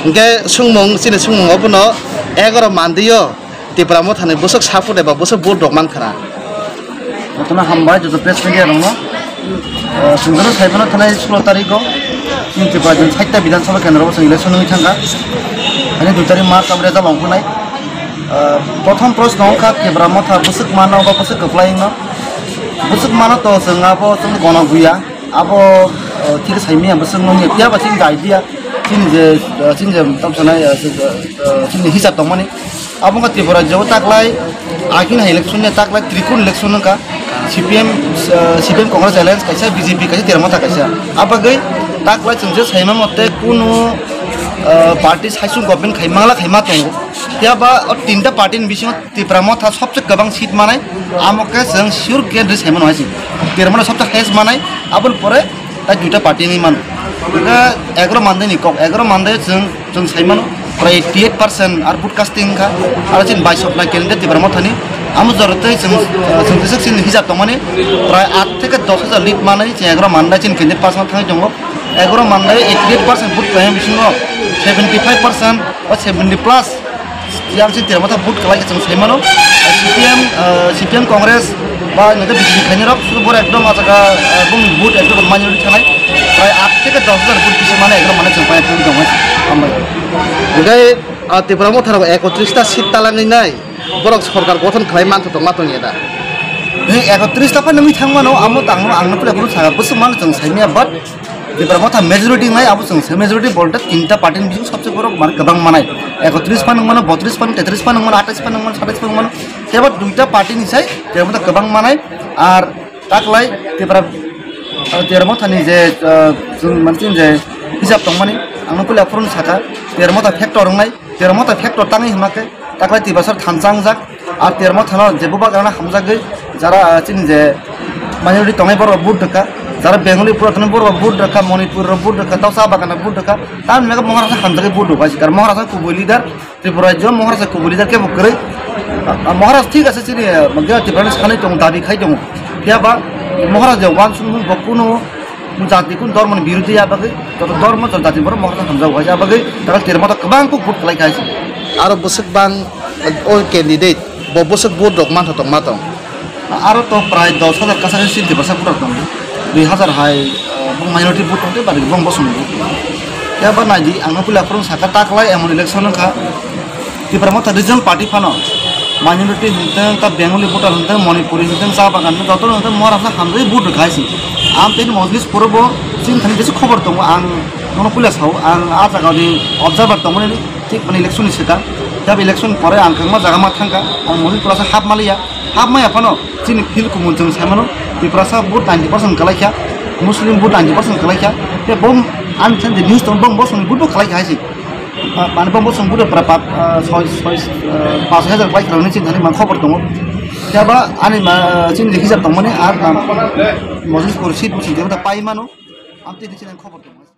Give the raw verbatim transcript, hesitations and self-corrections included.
Hwnkhe sungmung, chini sungmungo bono egaroh mandio Tipra Mothani bwswk support eba bwswk vote rok mankha na? Jotono hambai, joto press media rokno. Ah, chwng joto saiphano thanai sulo tarikgo chini Tripura Rajyoni saita Bidhan Sabha kendro o chwng election wngwi thangkha. Ani dui tarik March abo result ongkha nai. Ah, prothom proshno wngkha Tipra Motha bwswk mano ba bwswk kwplai wngno? Bwswk mano to chwng abo chwng gono guya. Abo, ah, thik sai manya bwswk nungya. Phiya ba chini idea, chini je, ah, chini je tam sanai, ah, chini hisab tongmani. Abo wngkha Tripura rajyo taklai, akin hai election ya taklai trikun election wngkha. C P M, ah, C P M Congress alliance kaisa, B J P kaisa, Tipra Motha kaisa. Abagwi taklai chwng je saimano tei kunu, ah, party saisung government khai mangla khai ma tongo. Phiya ba o tinta party ni bisingo Tipra Motha sobse kwbang seat manai, amo khe chwng sure guarantee saimano hai se. Tipra Motha sobse highest manai, aboni pore tai duita party wngwi mano. Hwnkhe egaroh mandai ni kok, egaroh mandai chwng, chwng saimano prai eighty eight percent ar vote casting wngkha. Aro chini bai soknai candidate Tipra Mothani, amo jora tei chwng, chwng jeswk chini hisab tongmani prai aat theke dos hajar lead manai chini egaroh mandai chini candidate pass thangwi tongo. Egaroh mandai eighty eight percent vote paimani bisingo seventy five percent ba seventy plus yang si Tipra Motha vote kwlai khe chwng sai mano. C P M, ah, C P M Congress ba nokhe B J P khainai rok sudu bor ekdom ah jaga, ah, bung vote ekdom minority thanai. Prai aat theke dos hajar vote bisi mane ekdom mane chwng pai thang tong hai. Hambai. Hwnkhe, ah, Tipra Motha rok ekotris ta seat talangwi nai borok sorkar gothon khlai mantha tong ma tong ya da? Ni ekotris ta phano nwi thang mano, amo tang ang no pura phuru saga bwswk mano chwng sai maya, but Tipra Motha majority wngnai, abo chwng se majority bolte tinta party ni bising sobse borok mane kwbang manai. Ekotris phan wng mano, botris phan, tetris phan wng mano, atais phan wng mano, satais phan wng mano. Kebo duita party ni sai Tipra Motha kwbang manai. Ar taklai Tipra, ah, Tipra Motha ni je, ah, chwng mansin je hisab tongmani, ang no puila phurun saka, Tipra Motha factor wngnai, Tipra Motha factor tangwi hwnma khe, taklai Tiprasa thansa wngjak, ar Tipra Mothano je bubagrano hamjagwi, jara, ah, chini je minority tongnai borok vote rwkha, jara Bengali borok tongnai borok vote rwkha, Manipur rok vote rwkha, tei cha bagano vote rwkha, tamni bagwi Maharashtra hamjagwi vote rwkha, sikar Maharashtra kubui leader, Tripura rajyo Maharashtra kubui leader kebo kwrwi, ah, Maharashtra thik ase chini, ah, Tiprani sanwi tongo, dabi khai tongo, phiya ba Maharashtra uansukmung bo kunu jati kun dhormo ni birodhi ya bagwi, joto dhormo, joto jati borok mohor hamjak hai ya bagwi, taklai Tipra Motha kwbang kuk vote kwlai kha hai se. Aro bwswk bang o candidate, bo bwswk vote rok mantha tong ma tong. Aro to prai dos hajar kasa khe sinti bwsa voter tong. Dui hajar hai, eh, bong minority vote tong tei bari bong bosong vote. Ya ba nai di, ang no puila phurung saka taklai emon election wngkha. Tipra Motha regional party phano minority hwntwng, ta Bengali voter hwntwng, Manipuri hwntwng, cha bagan hwntwng, jotono hwntwng Maharashtra hamjagwi vote rwkha hai se. Ang tei Mojlis poro bo chini thani jesa khobor tongo, ang nono puila sao, ang ah jaga ni observer tongmani thik mani election ni swkang. Tei election pore ang kwbangma jaga ma thangkha, ang Mojlis poro sa hap maliya, hap maya phano chini field kumun chwng sai mano, Tiprasa vote ninety percent kwlai kha, Muslim vote ninety percent kwlai kha, tei bo ang thani news tongo, bo bosongni vote bo kwlai kha hai se. Ah, mane bo bosong budo pra pa, ah, soi, soi, ah, pas hajar bai khwlangni chini thani mang khobor tongo. Phiya ba ani ma, chini hisab tongmani ar na Mojlis poro seat busi jeba ta pai mano. Amtwi ni chini khobor tongo.